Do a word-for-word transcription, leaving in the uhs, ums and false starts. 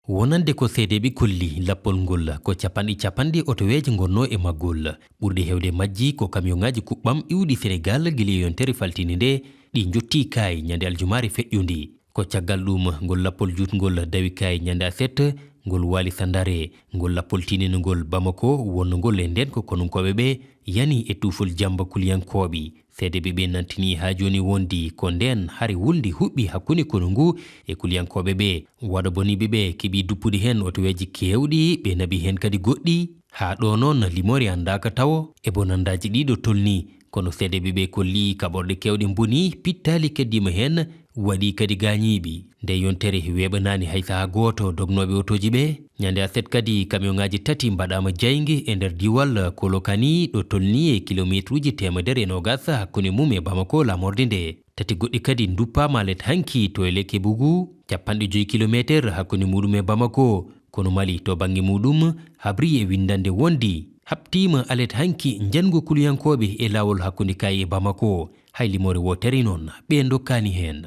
Wonande ko seedeeɓe kolli, lappol ngol ko capanɗe capanɗe otoweeje ngonnoo e maggol. Ɓurɗi heewde majji ko kamiyonŋaaji kuɓɓam iwɗi Senegaal gila e yontere faltinde nde, ɗi njottii Kaay ñande aljumaare feƴƴundi. Ko caggal ɗum ngol lappol juutngol dawi Kaay ñande aset, ngol waali Sandare. Ngol lappol tiininngol Bamako wonnongol e ndeen ko konunkooɓe ɓe yani e tuufol jamba kuliyankooɓe. Seedeeɓe ɓe nantini haa jooni wondi ko ndeen hari wulndi huɓɓi hakkunde konu ngu e kuliyankooɓe ɓe. Waɗa boniiɓe ɓe keɓi duppude heen otoweeji keewɗi, ɓe naɓi heen kadi goɗɗi. Haa ɗo noon limoore anndaaka tawo e bonandaaji ɗiɗo tolni. Kono seedeeɓe ɓe kolli kaɓorɗe keewɗe mboni pittaali keddiima heen, waɗi kadi gaañiiɓe. Nde yontere weeɓanaani hay sahaa gooto dognooɓe otooji ɓe. Ñande aset kadi kamiyonŋaaji tati mbaɗaama jaynge e nder diiwal Kolokani ɗo tolni e kilomeetruuji teemedere e noogas hakkunde mum e Bamako laamorde nde. Tati goɗɗi kadi nduppaama alet hanki to e Lekebugu, capanɗe joyi kilomeeter hakkunde muɗum e Bamako. Kono Mali to bannge muɗum habri e winndande wondi haɓtiima alet hanki njanngu kuliyankooɓe e laawol hakkunde Kaay e Bamako. Hay limoore wootere noon ɓe ndokkaani heen.